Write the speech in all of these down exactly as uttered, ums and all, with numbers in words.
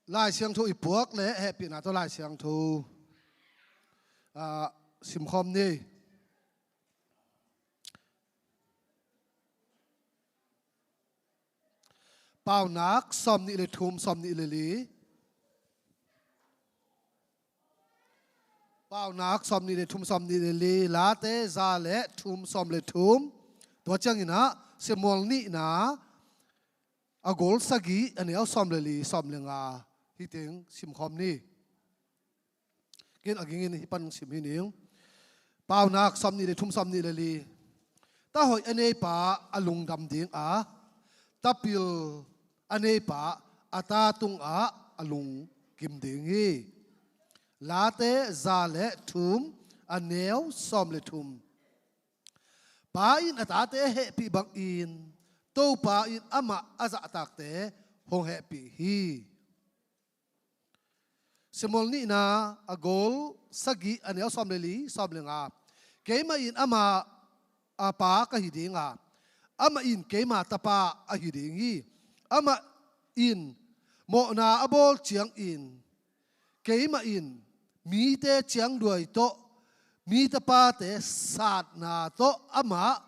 Lai Siangtho i puak le hehpihna tawh Lai Siangtho, ah, simkhawm ni. Paunak sawmnih le thum, sawmnih le li. Paunak sawmnih le thum, sawmnih le li. Late za le thum, sawm le thum. Tua ciangin ah Samuel nihna a gol sagih, a neu sawm le li, sawm le nga. Hih teng simkhawm ni. Ken a gingin hih pan sim hi ning. Paunak sawmnih le thum, sawmnih le li. Tahoih a neipa a lungdam ding a, tapil a neipa a ta tungah a lungkim ding hi. Late za le thum, a neu sawm le thum. Pa in a tate a hehpih bangin Topa in amah a zahtakte hong hehpih hi. Samuel nihna a gol sagih, a neu sawm le li, sawm le nga. Keimah in amah a pa ka hi ding a, amah in keima tapa a hi ding hi. Amah in mawhna a bawl ciangin keimah in mite ciangduai tawh mi tapate satna tawh amah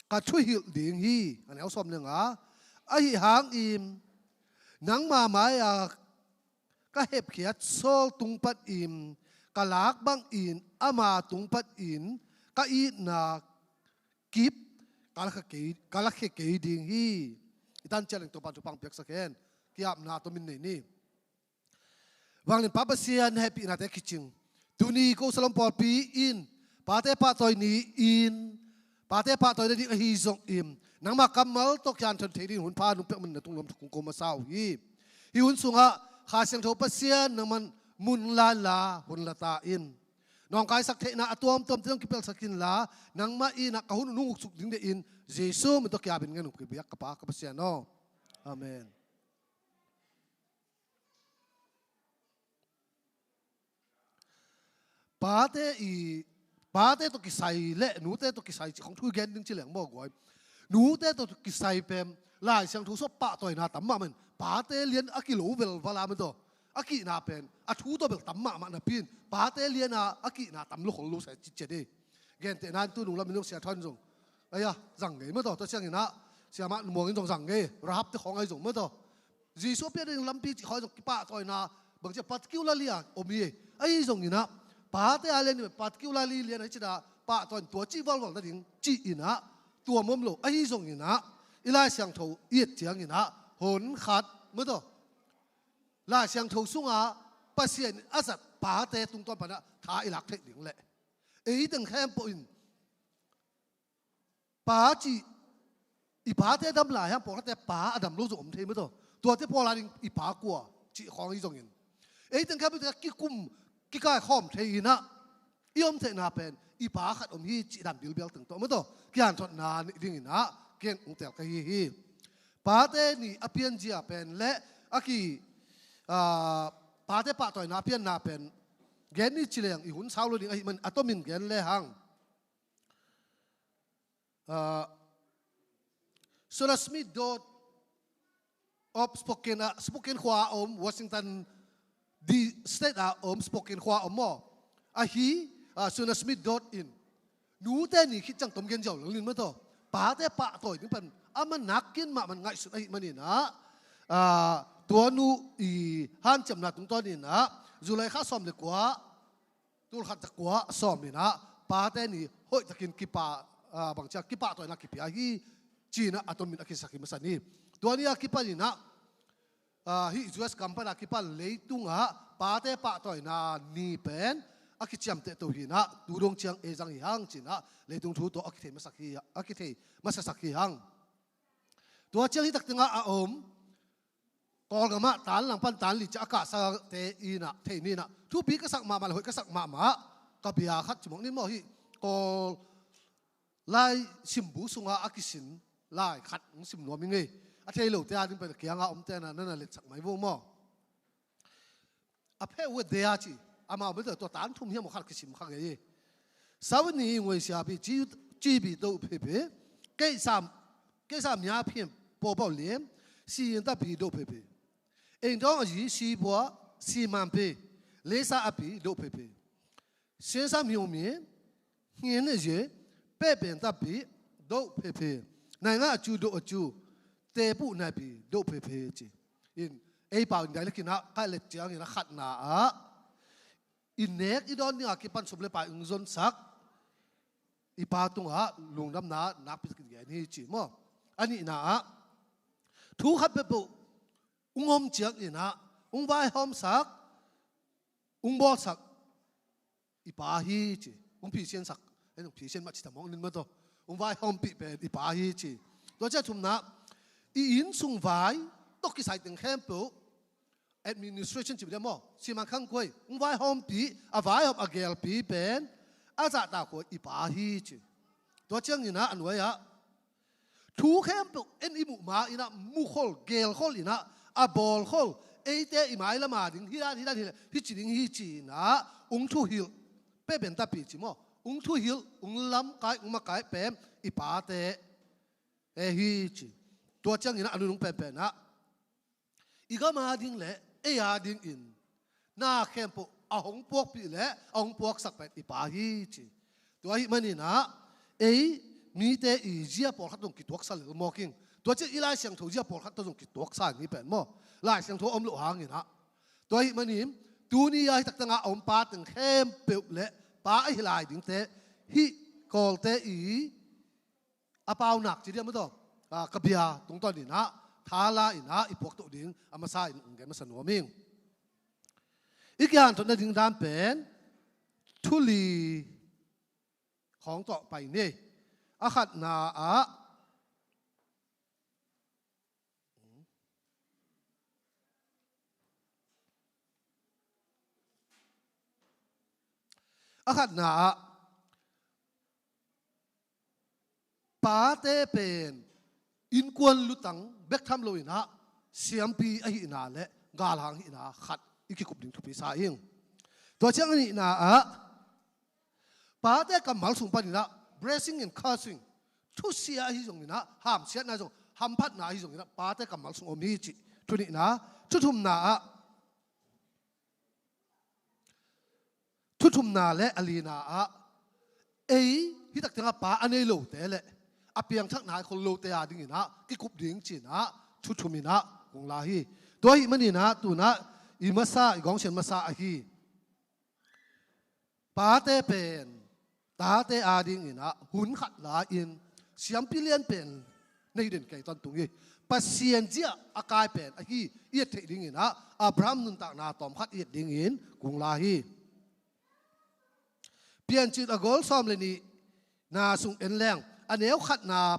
ka thuhilh ding hi. A neu sawm le nga. Ahi hangin nangma mai-a ka hepkhiat Saul tung panin ka lak bangin ama tung panin ka itna kip ka lakhia kei, ka lakhia kei ding hi. I tan ciat leng Topa'n thupha piaksak hen. Ki-apna tawh min nei ni. Vanglian Pa Pasian, na hehpihnate kicing. Tuni ko Salom pawlpi in pate pahtawi ni-in, pate pahtawi nading ahi zongin nangma kammal tawh kihanthawn thei dingin hun pha nong piak manin na tung lawm thak kong ko masa uh hi. Hih hun sungah Kha Siangtho Pasian nangman mun la inla hun la ta in. Nawngkaisak theihna a tuamtuamte zong kipelsak inla, nangmah in ah ka hun uh nong uksuk ding deihin Jesuh min tawh ki-apin ngen uh ka biak ka Pa ka Pasian aw. Amen. Pate i, pate tawh kisai le nute tawh kisai cih khong thu gen ding ci leng maw guai. Nute tawh kisai pen Lai Siangtho sungah pahtawina tam mahmah in. Pate lian a kilo velval a man tawh a kihna pen a thu tawh bel tam mahmah napi in pate lian a a kihna tam lo khol lo sa ci ciat hi. Gentehna in tu nung lam in zong Sia Thawn zong, aya, zang ngei maw tawh, tua ciangin ah Sia Mah Muang in zong zang ngei, Rahab te khawng ahi zong maw tawh. Jesuh a piak ding lampi cih khawng ahi zong kipahtawina bangci a particularly a om hi. Ahi zongin ah pate a lian in particularly lian ahi cin ah pahtawin tua cih valval nading ci-in ah tua mawm lo. Ahi zongin ah i Lai Siangtho i et ciangin ah hon khat maw tawh Lai Siangtho sungah Pasian in a zat pate tungtawn panah tha i lak theih ding leh ei teng khempeuh in pa cih, i pate a dam lai hang pawlkhatte pa a dam lo zong om thei maw tawh. Tuate pawl a ding i pa kua cih khawng hi zongin ei teng khempeuh tengah kikum kikaikhawm thei in ah i om theihna pen i pa khat om hi cih dan bilbial teng tawh maw tawh kihanthawnna neih dingin ah ken ong tel ka hi hi. Pate ni a pianzia pen le a ki, ah, pate pahtawina a pianna pen gen ni ci leng i hun sau lo ding ahih man a tomin gen le hang. Ah, Joseph Smith Dodd of Spokane, ah, Spokane khua a om, Washington D State a om, Spokane khua a om maw. Ahi, ah, Joseph Smith Dodd in nute ni khit ciang tom gen ziau lel ning maw tawh. Pate pahtawi ding pen a man nakin mahmah ngaihsun ahih manin ah, ah, tua nu i hanciamna tungtawnin ah July kha sawm le kua, tul khat za kua sawm in ah pate ni hoihtakin kipa, ah, bangci a kipahtawina kipia hi ci-in ah a tomin a kisak hi masa ni. Tua ni a kipanin ah, ah, hih U S gam pana kipan leitungah pate pahtawina ni pen a kiciamteh to hi in ah tu dong ciang ei zang hi hang ci-in ah leitung thu tawh a kithei masak hi, a kithei masasak hi hang. Tua ciang hih tak tengah a om Kawlgamah tan lang pan tan li ciah a kahsate in ah thei ni in ah thupi ka sak mahmah le hoih ka sak mahmah ka bia khat ci mawk ni maw, hih Kawl lai simbu sungah a kisin lai khat hong sim nuam ing ei. A thei lote a ding pen a kianga omte na na na letsak mai vo maw. A pheuh uh a dea ci amau bel tua tan thum hiam aw khat kisim kha ngei hi. Sau ni ngoi sia pi ci, ci bi do phe phe. Kei sam, kei sam ya phi po pau liem. Si yin ta bi do phe phe. Engdawng a zi, sibua, simanpi, leisa a pi, doh phephe. Siansa myo mi, hngin a zi, pepen tapi, doh phephe. Nainga a cu, doh a cu, tepu naipi, doh phephe ci. In, ei pau in dialect in ah, ka let ciangin a khatna ah, i nek i dawn ding a kipan sum le pai ung zonsak, i pa tungah lungdamna nakpi takin gen hi ci maw. A nihna ah, thu khat peuhpeuh ung om ciangin ah, ung vaihawmsak, ung bawlsak, i pa hi ci. Ung phisiansak, ei ung phisian mah ci ta mawng nin maw taw. Ung vaihawmpih pen i pa hi ci. Tua ciang thumna, i inn sung vai tawh kisai teng khempeuh, administration ci bia maw, siman khangkuai, ung vaihawmpih, a vaihawm a gelpi pen, a zahtakhuai i pa hi ci. Tua ciangin ah a nuai ah, thu khempeuh en i muh ma in ah, mukhol, gelkhol in ah, a bawlkhol, eite i mailam a ding, hi dan, hi dan, hi dan, hi ci ding hi ci in ah, ung thuhilh, pepen tapi ci maw, ung thuhilh, ung lamkai, ung makai pen, i pate e hi ci. Tua ciangin ah a nunung penpen ah, i gam a ding le ei a dingin na khempeuh a hong puakpih le a hong puaksak pen i pa hi ci. Tua ahih manin ah ei mite i zia pawlkhat zong kituaksa lel mawk ing. Tua ciang i Lai Siangtho zia pawlkhat tawh zong kituaksa in hi pen maw. Lai Siangtho om loh hangin ah. Tua ahih manin tuni a hi taktangah a om pa teng khempeuh le pa ahi lai dingte, hih Kawlte i a paunak ci diam maw taw, a, ka bia tungtawn in ah, thala in ah i puaktoh ding a masa in ung gen masa nuam ing. I kihanthawn nading dan pen thu li khawng tawh pai ni. A khatna ah, a khatna ah, pate pen innkuan lutang bek tham lo in ah, siampi ahihna le galhang hihna khat i kikup ding thupi sa ing. Tua ciang a nihna ah, pate kammal sung panin ah, blessing and cursing, thusia ahi zongin ah, hamsiatna zong, hamphatna ahi zongin ah, pate kammal sung om hi ci. Thu nihna, thu thumna ah, thu thumna le a lina ah, ei hi takciangah pa a nei lote le a piangthak nai khol lote a dingin ah kikup ding ci-in ah thu thum in ah kong la hi. Tua ahih manin ah tu-in ah i masa, i gawngsian masa ahi pate pen tate a dingin ah hun khat la-in siampi lian pen na hi den kei tawntung hi. Pasian zia a kai pen ahi i et theih dingin ah Abraham nuntakna tawmkhat i et dingin kong la hi. Piancil a gol sawm le nihna sung en leng, a neu khatna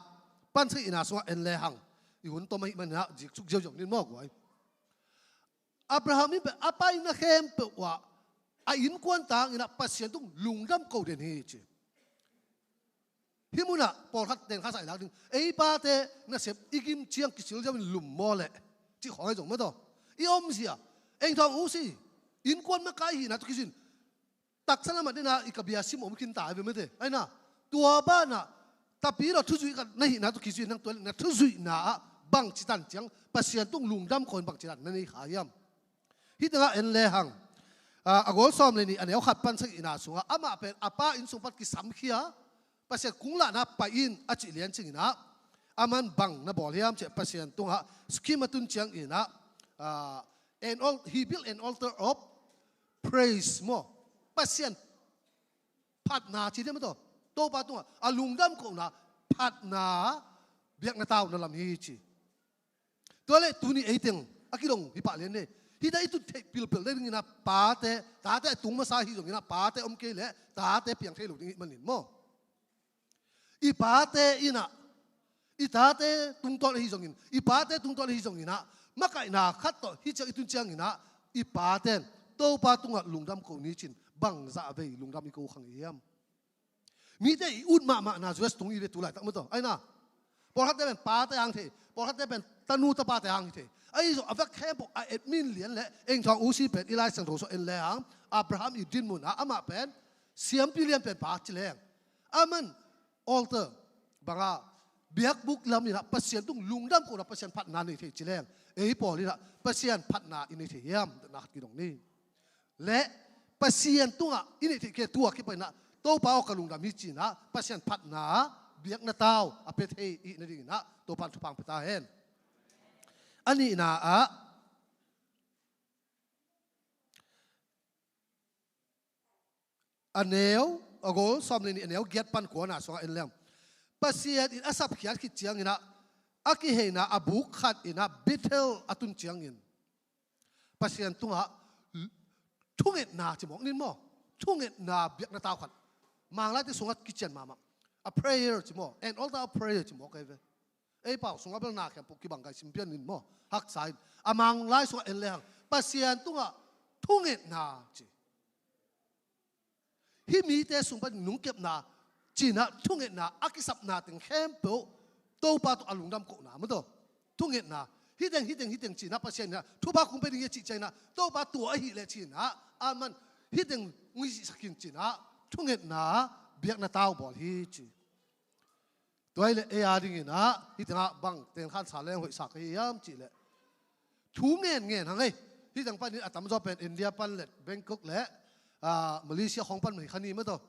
pan sagihna sungah en lehang, i hun tom ahih manin ah ziksuk ziauziau ning maw guai. Abraham in pen a paina khempeuh ah a innkuan tangin ah Pasian tung lungdam ko den hi ci. Hih munah pawlkhat ten kha sa i lak ding, ei pate nasep i gim ciang kisil ziau in lum maw leh cih khawng ahi zong maw taw. I omzia, eng thawng usi, innkuan makai hihna tawh kisin, taksa lamah dena i ka bia sim om khinta ahi ve mate. Aina, tua banah tapi lo thuzuih khat na hihna tawh kisin, nang tua na thuzuihna ah bangci tan ciang Pasian tung lungdam ko in bangci tan na nei kha hiam? Hih tengah en lehang, a, a gol sawm le nih a neu khat pan sagihna sungah amah pen a pa inn sung pan kisamkhia, Pasian kung lahna pai in a cih lian cinginah, aman bang na bawl hiam ciah Pasian tungah scheme a tun cianginah, a, an al-, he built an altar of praise maw. Pasian phatna ci diam a taw. Topa tungah a lungdam kohna phatna biakna tauna lam hi ci. Tua le tuni eiteng a kidong hi pah lian ne. Hita i tut theih pilpil le dinginah pate, tate a tung masa hi zonginah pate om kei le tate piang thei lo ding hih manin maw. I pate inah, i tate tungtawn ahi zongin, i pate tungtawn ahi zonginah makaihna khat tawh hih ciang i tun cianginah i paten Topa tungah lungdam ko ni cin bangzah vei lungdam i ko khang i hiam? Mite i ut mahmahna zues tung i ve tu laitak maw taw. Aina, pawlkhatte pen pate hang thei, pawlkhatte pen tanu tapate hang hi thei. Ahi zong a vek khempeuh a et min lian le eng thawng usi pen i Lai Siangtho sung en le hang, Abraham i dinmun ah amah pen siampi lian pen pa ci leng, aman altar banga biakbuk lam inah Pasian tung lungdam kohna, Pasian phatna nei thei ci leng, ei pawl inah Pasian phatna i nei thei hiam? Dotna khat kidong ni. Le Pasian tungah i neih theih kei tua kipan inah, Topa aw ka lungdam hi ci inah Pasian phatna, biakna tau a pia thei i hih nading inah Topa in thupha hong pia ta hen. A nihna ah, a neu, a gol sawm le nih, a neu giat pan kuana sungah en leng, Pasian in a sapkhiat khit ciang inah a kiheina a buk khat inah Bethel a tun ciangin Pasian tungah thungetna ci mawk ning maw, thungetna biakna tau khat Manglaite sungah kician mahmah. A prayer ci maw, an altar of prayer ci mawk ei ve. Ei pau sungah bel na khempeuh kibang gai sim pian ning maw, haksa in. A Manglai sungah en lehang Pasian tungah thungetna ci. Hih mite sung pan nungkepna ci inah thungetna, a kisapna teng khempeuh Topa tawh a lungdam kohna maw taw. Thungetna, hih teng, hih teng, hih teng ci inah Pasian inah thupha kong pia ding hi a cih ciang inah, Topa tua ahih leh ci inah, aman hih teng hong hihsak in ci inah thungetna biakna tau bawl hi ci. Tua ahih leh ei a ding inah hih tengah bang teng khansa leng hoihsa ka hi hiam cih leh, thu ngen ngen hang ei. Hih teng pan in a tamzaw pen India pan le Bangkok le, ah, Malaysia khawng pan mah hi kha ni maw taw.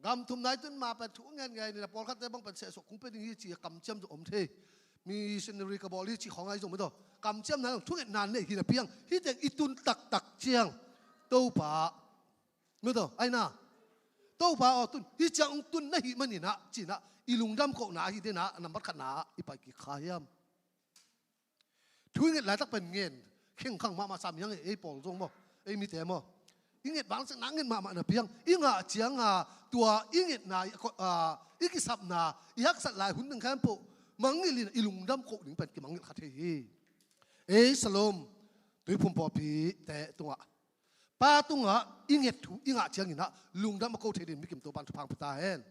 Gam thum nai tun ma pen thu ngen ngen in a pawlkhatte bang pen sehsuah kong pia ding hi ci a kamciam zong om thei. Missionary ka bawl hi ci khawng ahi zong maw taw, kamciamna zong thungetna nei hi napi hang hih teng i tun taktak ciang Topa maw taw, aina, Topa aw tun, hih ciang hong tun na hih man inah ci inah i lungdam kohna ahi denah a nambat khatna ah i pai kik kha hiam? Thu i nget laitak pen ngen khengkhang mahmah sam hi hang ei, ei pawl zong maw, ei mite maw. I nget bang sek na nget mahmah napi hang i ngah cianga tua i ngetna, i, ah, i kisapna, i haksat lai hun teng khempeuh mangngilh in i lungdam koh ding pen kimangngilh kha thei hi. Ei Salom Tuiphum pawlpite tungah Pa tungah i nget thu i ngah ciang inah lungdam a ko thei ding mikim Topa in thupha hong pia ta hen.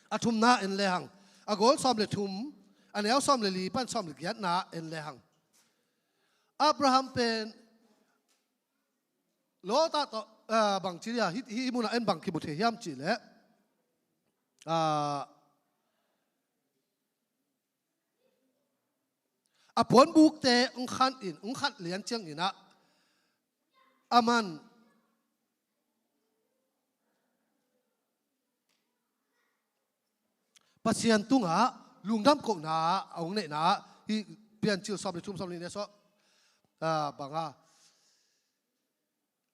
A thumna en lehang, a gol sawm le thum, a neu sawm le li pan sawm le giatna en lehang, Abraham pen Lot tawh, ah, bang ci dia, hih, hih munah en bang kimu thei hiam cih leh, ah, a puanbukte hong khan in, hong khat lian ciang inah aman Pasian tungah lungdam kohna a hong neihna, hih Piancil sawm le thum, sawm le nih sawh, ah, banga,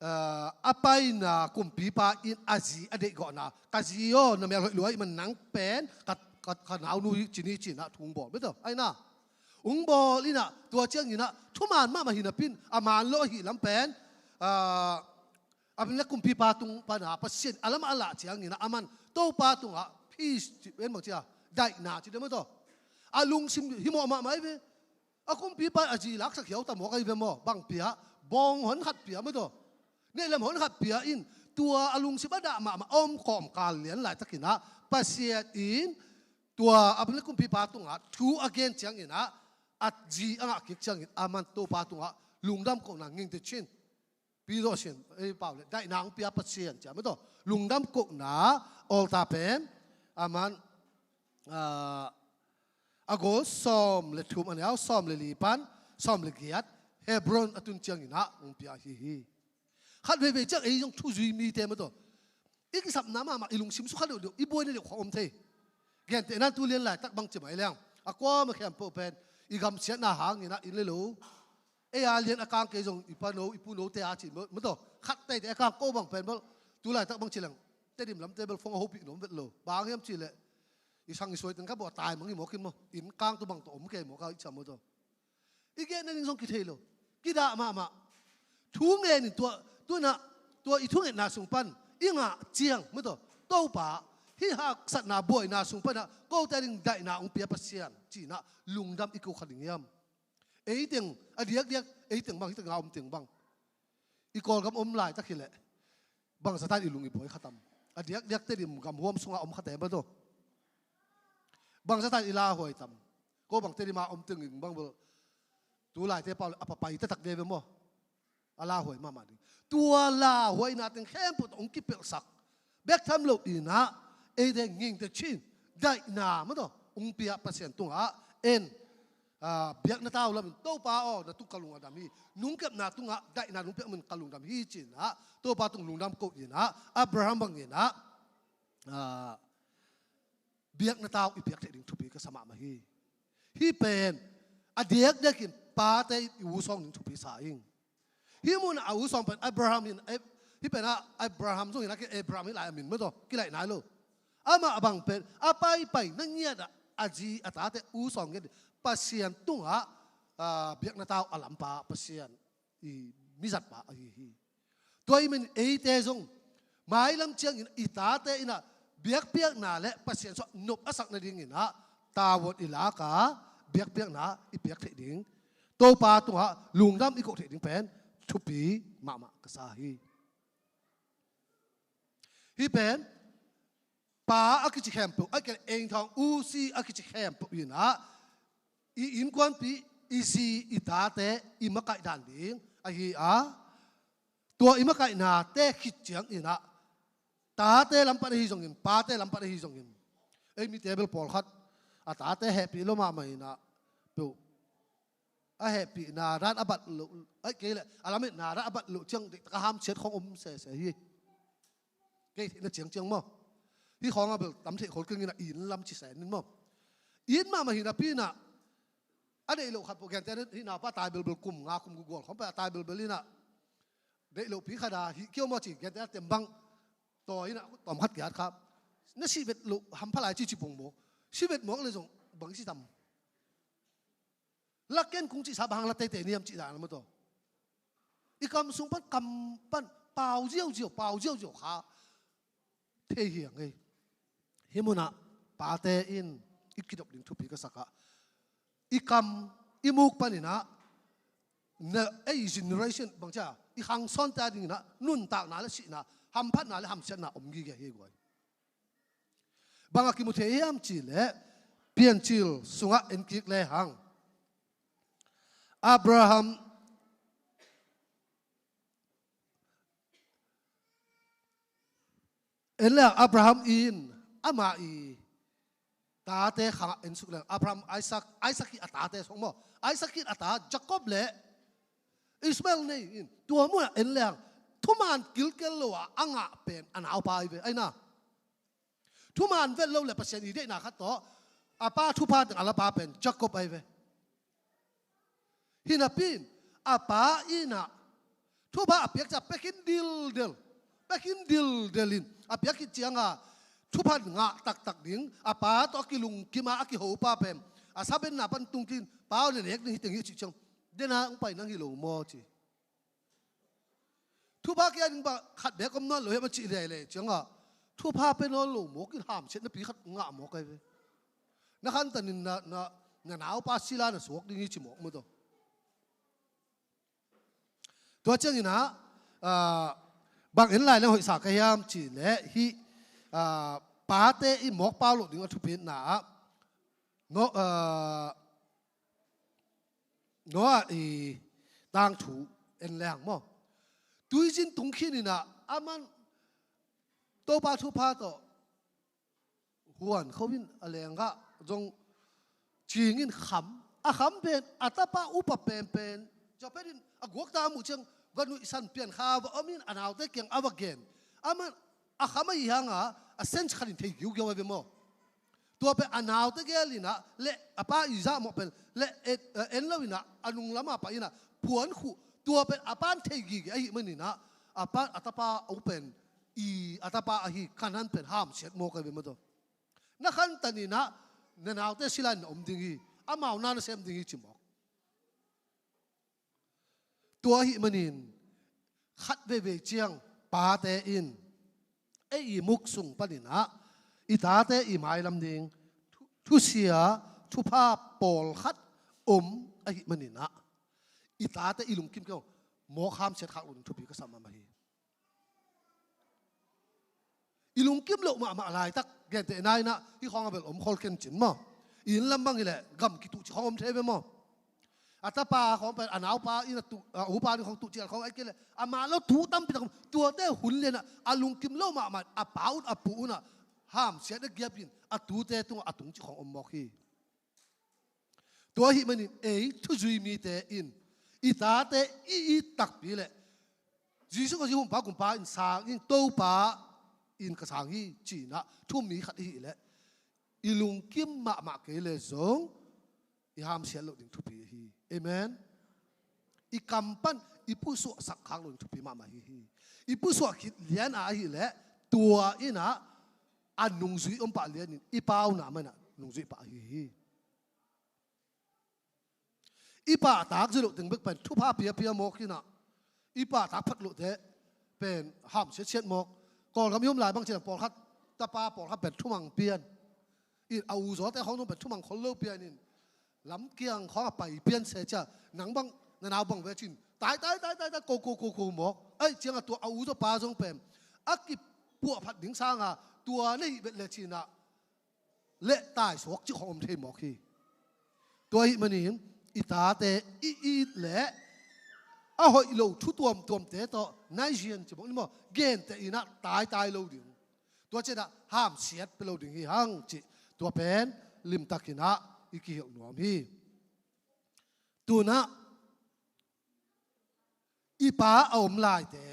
ah, a paina kumpipa in a zi a deihgawhna, ka zi aw, na melhoih lua ahih man nang pen ka, ka, ka naunu hi ci ni ci inah thu hong bawl maw taw, aina. Hong bawl inah tua ciang inah thuman mahmah hi napi in a man lo ahih lam pen, ah, Abimelek kumpipa tung pana Pasian a lam a lah ciang inah aman Topa tungah peace ci, en bang ci a, daihna ci dia maw taw. A lungsim hi mawh mahmah hi ve. A kumpipa a zi laksak hiau ta mawk ahi ve maw. Bang pia, bawng hon khat pia maw taw, neihlam hon khat pia in tua a lungsim a dah mahmah a om kawmkal lian laitak inah Pasian in tua Abimelek kumpipa tungah thu a gen ciang inah a zi a ngah kik ciangin aman Topa tungah lungdam kohna, ngingte chin, pizawh sin, ei pau le daihna hong pia Pasian ci a maw taw, lungdam kohna altar pen aman, ah, a gol sawm le thum, a neu sawm le li pan sawm le giat Hebron a tun ciang inah hong pia ahi hi. Khat veivei ciang ei zong thuzui mite maw taw, i kisapna mahmah, i lungsim sukha deuhdeuh, i buaina deuh khawng om thei. Gentehna in tu lian laitak bang ci mai leng, a kuamah khempeuh pen i gamsiatna hang inah inn le lo, ei a lian a kang kei zong i pano, i punote a ci maw taw, khat teitei a kang ko bang pen bel tu laitak bang ci leng Tedim lamte bel phone a hopih nuam vet lo. Bang hiam cih leh i sang i suai teng kha bawh a tai mang hi mawk in maw, inn kang tu bang tawh om kei mawk a, i ci a maw taw. I genna ding zong kithei lo. Kidah mahmah. Thu ngen in tua, tu inah, tua i thungetna sung pan i ngah ciang maw taw, Topa, hih haksatna buaina sung panah kote a ding daihna hong pia Pasian ci inah lungdam i ko kha ding hiam? Ei teng a diakdiak, ei teng bang, hih teng a om teng bang, i Kawlgam om laitak hi leh bangzah ta in i lung i buai kha tam? A diakdiak Tedim gam huam sungah om khate maw taw, bangzah ta in i lauhuai tam? Ko bang Tedim a om teng in bang bel tu laite pau le a papai taktak ve ve maw. A lauhuai mahmah ding. Tua lauhuaina teng khempeuh tawh hong kipelhsak bek tham lo inah eite ngingte chin, daihna maw taw, hong pia Pasian tungah en, ah, biakna tau lamin, Topa aw, na tung ka lung a dam hi. Nungkepna tungah daihna nong piak manin ka lungdam hi ci-in ah, Topa tung lungdam ko in ah, Abraham bangin ah, ah, biakna tau i piak theih ding thupi ka sa mahmah hi. Hih pen a diakdiakin pate in i u sawng ding thupi sa ing. Hih munah a u sawng pen Abraham in, eh, hih pen ah Abraham zong in ah, Abraham hi lai a min maw, tua kilaih nai lo. Amah a bang pen a paipai na ngiat ah a zi a tate u sawng ngiat ding Pasian tungah, ah, biakna tau a lampa Pasian i mizatpa ahi hi. Tua ahih manin eite zong mailam ciangin i tate in ah biakpiakna le Pasian sungah nop a sak nadingin ah tavuan i lak a, biakpiakna i piak theih ding Topa tungah lungdam i koh theih ding pen thupi mahmah ka sa hi. Hih pen pa a kici khempeuh, a kei engthawng usi a kici khempeuh in ah i innkuanpih, i zi, i tate i makaih dan ding ahi a, tua i makaihnate khit ciangin ah tate lam pan ahi zongin, pate lam pan ahi zongin, ei mite bel pawlkhat a tate hehpih lo mahmah in ah, peuh a hehpihna dan a bat loh, a kei leh a lametna dan a bat loh ciang deihtak a hamsiat khawng om sese hi. Kei theihna ciangciang maw, hih khawng a bel tam theih khol keng in ah, inn lam ci sen in maw. Inn mahmah hi napi in ah a deih loh khat peuh, gentehna hih naupa tai belbel, kum nga kum guk gual khawng pen a tai belbel in ah, deih lohpi khat a hih kio maw ci, gentehna tembang tawi in ah tawm khat kiat kha, na sih vet loh hampha lai ci ci pong maw. Sih vet mawk le zong bang ci tam. La ken kung cihsa bang hang la teitei ni hiam cih dan a maw, tua i kam sung pan, kam pan pau ziauziau, pau ziauziau kha thei hi a ngei. Hih munah pate in i kidop ding thupi ka sak ah, i kam i muk panin ah, na, ei generation bang cia i khang sawnte a dingin ah nuntakna le sihna, hamphatna le hamsiatna om gige hi guai. Bang a kimu thei hiam cih leh, Piancil sungah en kik lehang, Abraham, en lehang Abraham in amah i tate khangah en suk lehang, Abraham, Isaac, Isaac hi a tate sung maw, Isaac hi a ta Jacob le Ishmael nei in, tua munah en lehang thuman kilkel lo a a ngah pen a naupa ahi ve, aina. Thuman vet lo le Pasian i deihna khat tawh a pa thupha teng a lapa pen Jacob ahi ve. Hi napi in a pa in ah thupha a piak ciang pia khin dildel, pia khin dildel in a piak khit ciang a thupha ngah taktak ding, a pa tawh a kilungkim a a kihopa pen a sabenna pan tung khin, pa aw, na nek ding hi teng hi cih ciang, den a hong pai nang hi lo maw ci. Thupha kia ding bang khat bek om nawn lo hiam a cih lele ciangah, thupha pia nawn lo mawk in hamsiatna pi khat ngah mawk ahi ve. Na khantanin na, na, na naupa sila na suak ding hi ci mawk maw, tua. Tua ciangin ah, ah, bang en lai leng hoihsa ka hiam cih leh hih, ah, pate i mawk pau loh ding a thupitna ah, no, ah, Noah i tangthu en leng maw. Tuizin tung khin in ah, aman Topa thupha tawh huan kho in a lengah zong cing in kham. A kham pen a tapa upa penpen, Japheth in a guakta a muh ciang va nuihsan pian kha va om in a naute kiang a va gen. Aman a kham ahi hanga a sense khat in thei giugiau ahi ve maw. Tua pen a naute gel in ah le a pa Isaac mawh pen le et, eh, en lo in ah a nung lamah pai in ah phuan khuh. Tua pen a pan thei gige ahih manin ah a pan a tapa a u pen i a tapa ahi Kanaan pen hamsiat mawk ahi ve maw, tua. Na khantanin ah na naute sila in na om ding hi, amau na na sem ding hi ci mawk. Tua ahih manin khat veivei ciang pate in ei i muk sung panin ah i tate i mailam ding thu-, thusia, thupha pawlkhat om ahih manin ah i tate i lungkim kei mawk hamsiat khak lo ding thupi ka sa mahmah hi. I lungkim loh mahmah laitak, gentehna in ah hih khawng a bel om khol khin cin maw. I inn lam bang hi leh gam kituh cih khawng om thei ve maw. A tapa khawng pen a naupa in a tuh, a upa in khawng tuh cih khawng ahih kei leh amah lo tuh tampi tak om. Tuate hun lian ah a lungkim loh mahmah a pa un a pu un ah hamsiatna giap in a tute tungah a tung cih khawng om mawk hi. Tua ahih manin ei thuzui mite in i tate i it takpi leh Jesuh Khazih humpa kumpa in sang in Topa in ka sang hi ci-in ah thu-um mi khat i hih leh i lungkim mahmah kei leh zong i hamsiat loh ding thupi ahi hi. Amen. I kam pan i pusuahsak khak loh ding thupi mahmah ahi hi. I pusuah khit lian a ahih leh tua in ah a nungzui om pah lian in i pauna man ah nungzui pah ahi hi. I pahtak zia loh teng bek pen thupha piapia mawk in ah i pahtak phat lohte pen hamsiatsiat mawk. Kawlgam i om lai bang ci-in ah pawlkhat tapa pawlkhat pen thumang pian in a u zawte khawng zong pen thumang khol lo pian in lamkiang khawng a pai pian se cia nang bang na nau bang ve cin tai tai tai tai tai ko ko ko ko mawk. Aih ciang a tua a u zaw pa zong pen a kipuahphat ding sang a tua na hih bet le cin ah leh taisuak cih khawng om thei mawk hi. Tua ahih manin i tate i it leh a hoih lo thu tuamtuamte tawh naizian ci mawk ni maw, genteh in ah taitai lo ding. Tua ciangin ah hamsiat pia lo ding hi hang cih tua pen limtakin ah i kihilh nuam hi. Tu-in ah i pa a om laite,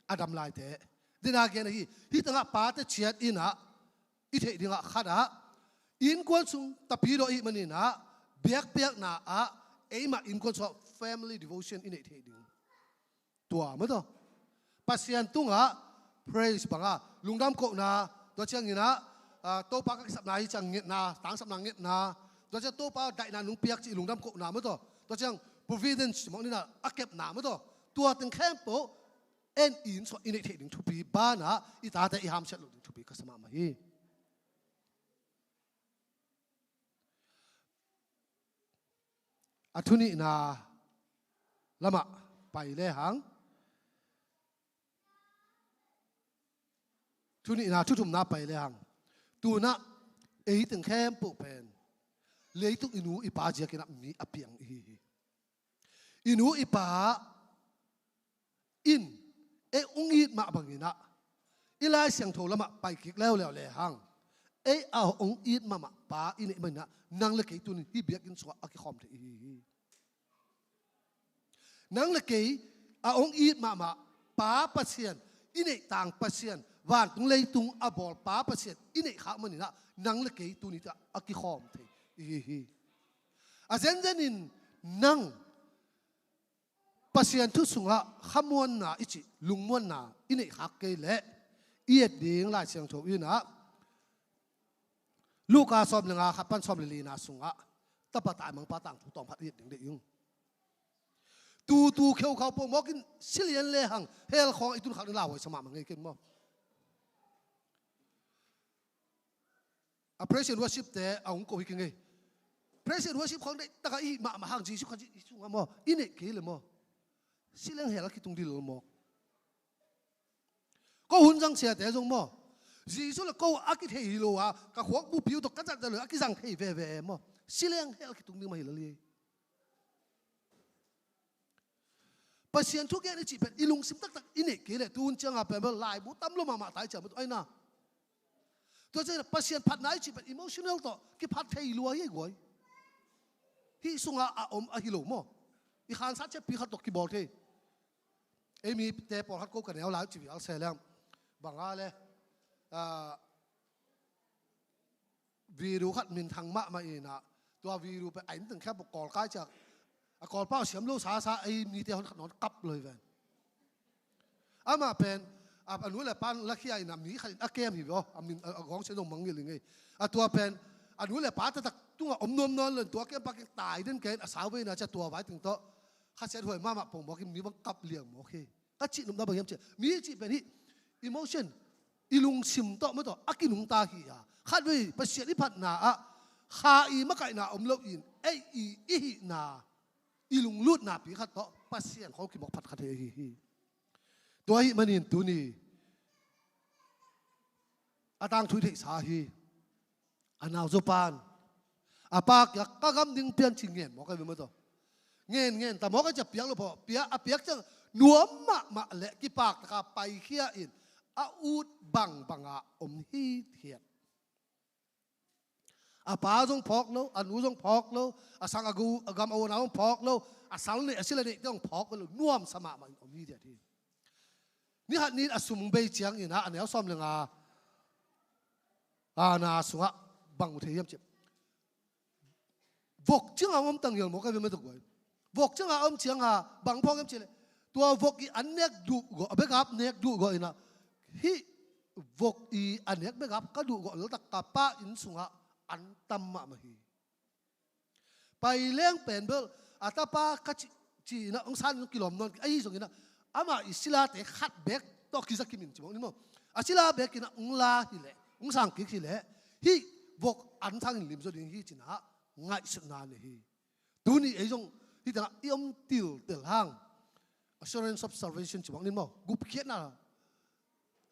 a dam laite, dena gen ahi, hih tangah pate ciat in ah i theih dingah khat ah innkuan sung tapidaw ahih manin ah biakpiakna ah eimah innkuan sungah family devotion i neih theih ding. Tua maw taw. Pasian tungah praise bang a lungdam kohna, tua ciangin ah, ah, Topa ka kisapna hi ciang ngetna, tangsapna ngetna, tua ciang Topa daihna nong piak cih lungdam kohna maw taw. Tua ciang providence mawk ni-in ah a kepna maw taw. Tua teng khempeuh en in sungah i neih theih ding thupi banah i tate i hamsiat loh ding thupi ka sa mahmah hi. A thunihna lamah pai lehang, thunihna thuthumna pai lehang, tu-in ah ei teng khempeuh pen leitung i nu i pa ziakin ah mi a piang i hi hi. I nu i pa in ei hong it mah bangin ah i Lai Siangtho lamah pai kik leuleu lehang, ei a hong it mahmah pa i neih manin ah nang le kei tuni hih biakinn sungah a kikhawm thei i hi hi. Nang le kei a hong it mahmah Pa Pasian, i neih tang Pasian, vantung leitung a bawl Pa Pasian i neih khak manin ah nang le kei tuni-in ah a kikhawm thei i hi hi. A zenzenin nang Pasian thu sungah khamuanna i cih lungmuanna i neih khak kei leh i et ding Lai Siangtho in ah Luka sawm le nga khat pan sawm le lina sungah tapa taimangpa tangthu tawm khat i et ding deih ing. Tutu kheukhau pawh mawkin si lian lehang hell khawng i tun khak ding lauhuai sa mahmah ngei ken maw? A praise and worship te a hong ko hi keng ei. Praise and worship khawng deih takah i hih mahmah hang Jesuh Khazih i sungah maw i neih kei le maw? Si leng hell a kitung ding lo maw? Ko hun zang siate zong maw, Jesuh le ko a kithei hi lo a, ka khuak bupi uh tawh ka zat zat lo a kizang thei veve maw? Si leng hell kitung ding mah hi lel hi. Pasian thugen i cih pen i lungsim taktak i neih kei leh tu hun cianga pen bel laibu tam lo mahmah ta i ciang bel tu aina. Tua ciang Pasian phatna i cih pen emotional tawh kiphat thei lua hi ei guai. Hih sungah a om ahi lo maw? I khansat ciappi khat tawh kibawl thei. Ei mite pawlkhat ko ka neu lai uh ci vial se leng banga le, ah, video khat minthang mahmah inah tua video pen a inn teng khempeuh kawl kai ciak a kawlpau siam lo sasa ei mite hon khat nawn kap lo hi ven. Amah pen a, a nu le pan lakhia inah mi khat in a kem hi ve aw, a min a, a gawng sia dong mangngilh hi ngei. A tua pen a nu le pa taktak tungah om nuam nawn lo in tua kem pa keng tai den kei in a sau ve inah cia tua vai teng tawh khasiat huai mahmah pong mawk in mi bang kap liang mawk hi. Ka cih nopna bang hiam cih mi cih pen hih emotion, i lungsim tawh mah tawh a kinungta hi a, khatvei Pasian i phatna ah kha i makaihna om loin ei i i hihna i lunglutnapi khat tawh Pasian khawng kimawk phat khat hi ahi hi. Tua ahih manin tuni a tangthu i theihsa hi. A nau Zopan a pa kiang ka gam ding pian ci ngen mawk ahi ve maw taw. Ngen ngen ta mawk ahi cia piak lo pawh pia a piak ciang nuam mahmah le kipak taka paikhia in a ut bangbanga om hithiat. A pa zong phawk lo, a nu zong phawk lo, a sang a gu, a gam a uana zong phawk lo, a sal neih, a sila neihte zong phawk lo, nuamsa mahmah in om hi diat hi. Ni khat ni a sum bei ciangin ah, a neu sawm le nga, a na sungah bang mu thei hiam cih. Vok ciangah om tang hial maw ka ve mah tawh guai. Vok ciangah om ciangah bang phawk hiam cih leh, tua vok i an nek duh gawh, a begap nek duh gawh in ah, hih vok i a nek begap ka duh gawh leltak ka pa inn sungah an tam mahmah hi. Pai leng pen bel a tapa ka ci, ci in ah hong san in hong kilawm nawn kei, ahi zongin ah amah i silate khat bek tawh kiza kim in ci mawk ni maw. A sila bek in ah hong la hi leh, hong sang kik hi leh, hih vok an sangin lim zaw ding hi ci in ah ngaihsutna nei hi. Tuni ei zong hih tengah i om tiltel hang, assurance of salvation ci mawk ni maw, gupkhiatna,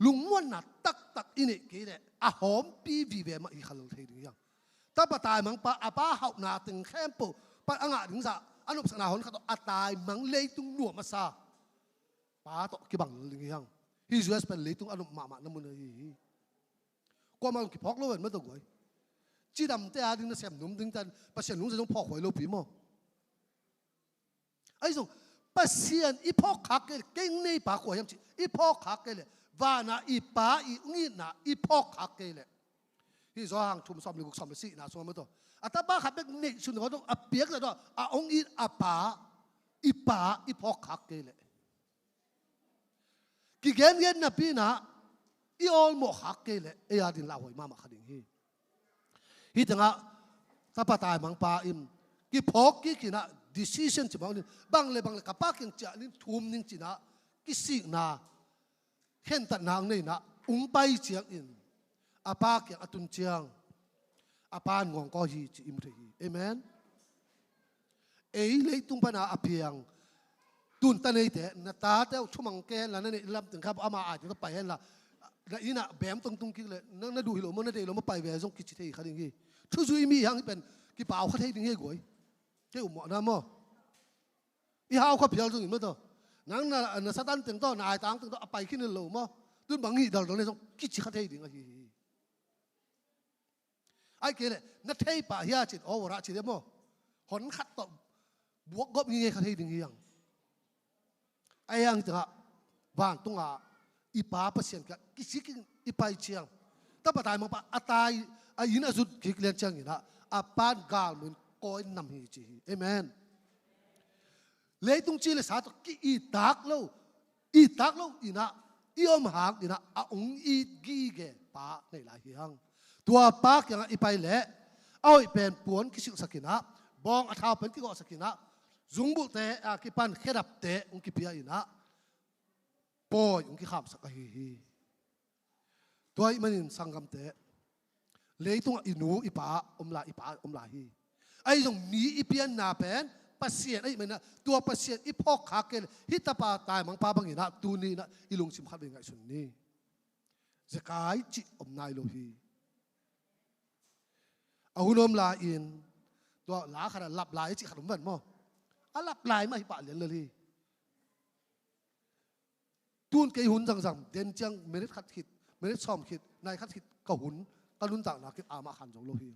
lungmuanna taktak i neih kei leh a hawmpi vive mah hi kha lo thei ding hi hang. Tapa taimangpa a pa hauhna teng khempeuh pan a ngah ding zah a nopsakna hon khat tawh a taimang leitung nuam a sa pa tawh kibang ding hi hang. Hih U S pen leitung a nop mahmahna mun ahi hi. Kuamah zong kiphawk lo ven mah tawh guai. Cidamte a ding nasem num ding tan Pasian lungsim zong phawk huai lopi maw. Ahi zong Pasian i phawk khak kei leh, kei neipa kua hiam cih i phawk khak kei leh, vana i Pa i hong itna i phawk khak kei leh, hih Johan thum sawm le guk sawm le sihna sungah mah tawh, a tapa khat bek neihsun a, a piak zah tawh a hong it a Pa, i Pa i phawk khak kei leh, kigengen napi in ah i awlmawh khak kei leh ei a ding lauhuai mahmah kha ding hi. Hih tengah tapa taimangpa in kiphawk kik in ah decision ci mawk ning, bang le bang le ka pa kiang ciah ning, thum ning ci in ah kisikna, khentatna hong nei in ah hong pai ciangin a pa kiang a tun ciang a pa in ngawngkaw hi cih i mu thei hi. Amen. Ei leitung pana a piang tun ta neite, na tate uh thumang kei henla, na neih lam teng kha ama ai teng tawh pai henla, na inn ah bem tongtung kik leh nang na duh hi lo maw, na deih lo maw, pai ve zong kici thei kha ding hi. Thuzui mi hang hi pen kipau kha thei ding hi guai. Kei ummawhna maw, i hau kha phial zongin maw tawh, nang na, na Satan teng tawh, na aitang teng tawh a pai khin lo maw, tun bang hi daldal ne zong kici kha thei ding ahi hi. Ahih kei leh na thei pah hia cin, aw, wara cin e maw, hon khat tawh buak gawp ngingei kha thei ding hi hang. Ahi hang tengah vantunga i Pa Pasian kiang kisikin i pai ciang, tapa taimangpa a tai, a inn a zut kik lian ciangin ah a pan galmuin kawi nam hi ci hi. Amen. Leitung ci le sa tawh ki-ittak lo, ittak lo in ah i om hang in ah a hong it gige Pa nei lai hi hang. Tua Pa kiangah i pai leh a hoih pen puan kisilhsak in ah, bawng a thau pen kigawhsak in ah, zungbulhte a kipan khedapte hong kipia in ah, pawi hong kikhamsak ahi hi. Tua ahih manin sanggamte, leitungah i nu i pa om lai, i pa om lai hi. Ahi zong mi i pianna pen Pasian ahih manin ah, tua Pasian i phawk khak kei leh hih tapa taimangpa bangin ah tuni in ah i lungsim khat vei ngaihsun ni. Zekai cih om nai lo hi. A hun om lai-in tua la khat ah lap lai a cih khat om ven maw. A lap lai mah hi pah lianlel hi. Tun kei hun zangzang den ciang minute khat khit, minute sawm khit, nai khat khit ka hun, ka nuntakna kip amah khan zo lo hi.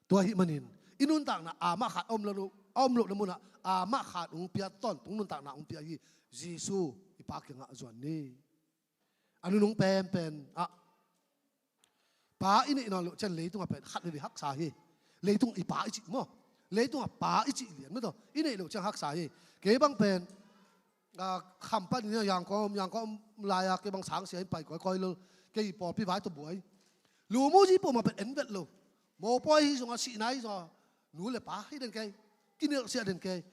Tua ahih manin i nuntakna amah khan a om lo, a om lohna munah amah khan hong pia, tawntung nuntakna hong pia hi. Jesu i Pa kiangah zuan ni. A nunung penpen ah Pa i neih nawn loh ciang leitungah pen khat veve haksa hi. Leitung i pa i cih maw, leitungah pa i cih lian maw tawh i neih loh ciang haksa hi. Kei bang pen, ah, kham pan in Yangon, Yangon lai-a kei bang sangsia in pai kawikawi lo. Kei pawlpi vai tawh buai. Lu mu zi pawh mah pen en vet lo. Mopawi hi zongah, sihna hi zongah, nu le pa hi den kei, kinelhsiah den kei.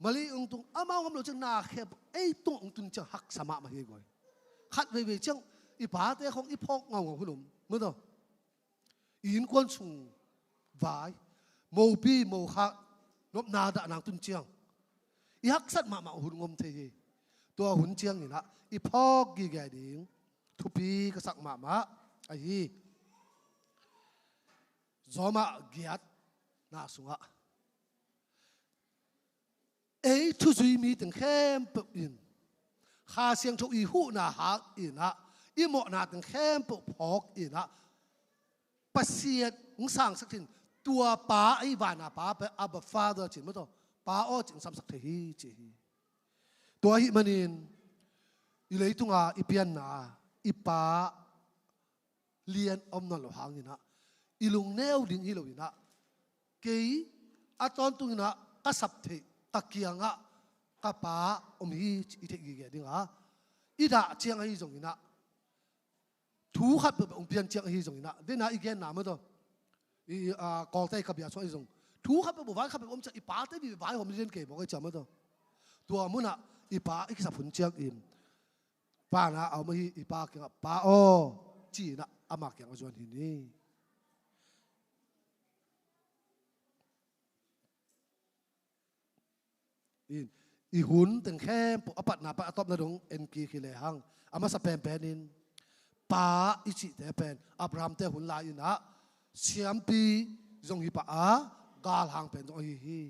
Mali hong tung, amau ngam lo ciang na khep, ei tung hong tun ciang haksa mahmah hi guai. Khat veivei ciang i pate khong i phawk ngaungau hun om maw tawh. I innkuan sung vai, mopi mokha nopna dahna hong tun ciang i haksat mahmah hun ngom thei hi. Tua hun ciangin ah i phawk gige ding thupi ka sak mahmah ahi. Rom ah giatna sungah ei thuzui mi teng khempeuh in Kha Siangtho i huhna hangin ah, i mawhna teng khempeuh phawk in ah, a siat hong sangsak thei in, tua pa ahi vana Pa pen Abba Father ci-in maw taw, Pa aw ci-in samsak thei hi ci hi. Tua ahih manin i leitunga i pianna i pa lian a om nawn loh hangin ah, i lungneu ding hi loin ah, kei a tawntung in ah ka sap theih, ka kiangah ka Pa om hi ci i theih gige ding a, i dah ciang ahi zongin ah, thu khat peuhpeuh hong pian ciang ahi zongin ah, den a i genna maw taw, i, a, Kawlte i ka bia sung ahi zong, thu khat peuhpeuh, vai khat peuhpeuh om ciang i pate vive vaihawm ding den kei mawk ahi ciang maw taw, tua munah i pa i kisap hun ciangin vana a om ahi i Pa kiangah, Pa aw ci-in ah ama kiang a zuan hi ni. In, i hun teng khempeuh a patna pan a tawpna dong en kik hi lehang, a masa penpen in Pa i cihte pen Abraham-te hun lai-in ah siampi zong hi pah a, galhang pen zong ahi hi.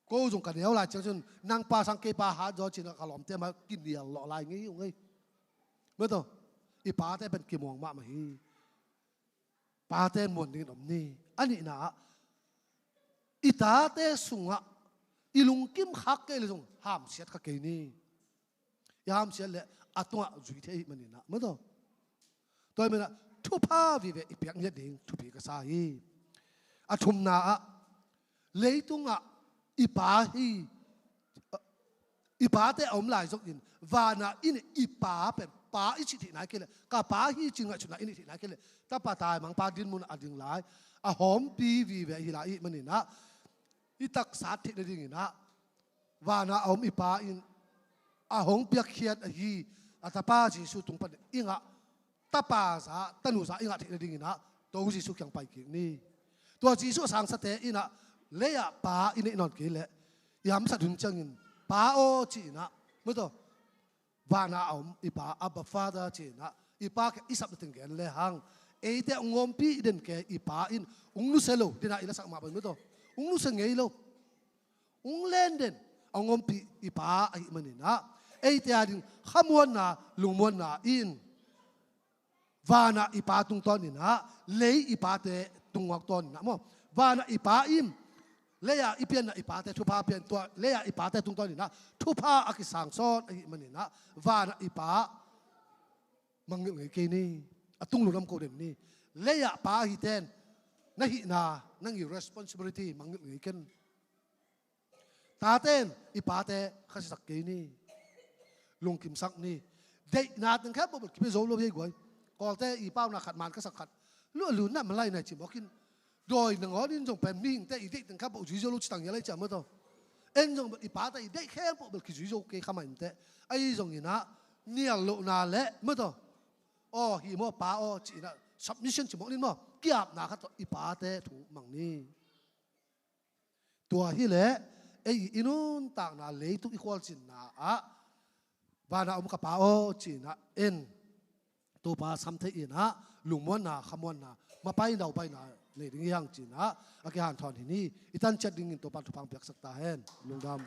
Ko zong ka neu lai ciang cun, nang pa sang kei pa hat zaw ci-in ah ka lawmte mah kinial lawh lai ngei uh ngei. Maw taw, i pate pen kimuang mahmah hi. Pate muan dingin om ni. A nihna ah, i tate sungah i lungkim khak kei le zong hamsiat kha kei ni. I hamsiat leh a tungah zui thei ahih manin ah, maw taw, tua ahih manin ah thupha vive i piak ngiat ding thupi ka sa hi. A thumna ah, leitungah i pa hi, i pate a om lai zongin, vana i neih i Pa pen, Pa i cih theih nai kei leh, ka Pa hi ci-in ngaihsutna i neih theih nai kei leh, tapa taimangpa dinmun a ding lai, a hawmpi vive ahi lai ahih manin ah, i taksa theih nadingin ah, vana a om i Pa in a hong piakkhiat ahi a Tapa Jesuh tung pan i ngah, tapa za, tanu za i ngah theih nadingin ah, To Jesuh kiang pai kik ni. Tua Jesuh a sangsate in ah, lei-ah Pa i neih nawn kei leh, i hamsat hun ciangin, Pa aw ci-in ah, maw taw, vana a om i Pa, Abba Father ci-in ah, i Pa kiang i sap nading gen lehang, eite hong hawmpi i den kei i Pa in hong nusia lo, den a i lasak mah bang, maw taw, hong nusia ngei lo. Hong len den, a hong ompih i Pa ahih manin ah, eite ading khamuanna, lungmuanna in, vana i Pa tungtawnin ah, lei i pate tungtawnin ah maw, vana i Pa in, lei-a i pianna i pate thupha pian, tua lei-a i pate tungtawnin ah thupha a kisang sawn ahih manin ah, vana i Pa mangngilh ngei kei ni. A tung lungdam ko den ni. Lei-ah pa ahite in, na hihna, nang i responsibility mangngilh ngei ken. Tate in i pate khasiasak kei ni. Lungkimsak ni. Deihna teng khempeuh bel kipia zo lo hi ei guai. Kawlte i pauna khat, man ka sak khat, lua luna malai nai ci mawk in. Dawi nangawn in zong pen mihingte i deih teng khempeuh zui zo lo ci tang hi a lai ciah maw taw. En zong bel i pate i deih khempeuh bel kizui zo kei kha mah inteh. Ahi zongin ah, nial lohna le maw taw, aw hi maw pa aw ci-in ah, submission ci mawk nin maw, ki-apna khat tawh i pate thu mang ni. Tua hileh ei i nuntakna, leitung i khualzinna ah, vana om ka Pa aw ci-in ah en, Topa sam thei in ah, lungmuanna, khamuanna, mapai naupaina nei ding hi hang ci-in ah, a kihanthawn hi ni. I tan ciat dingin Topa in thupha piaksak ta hen. Lungdam.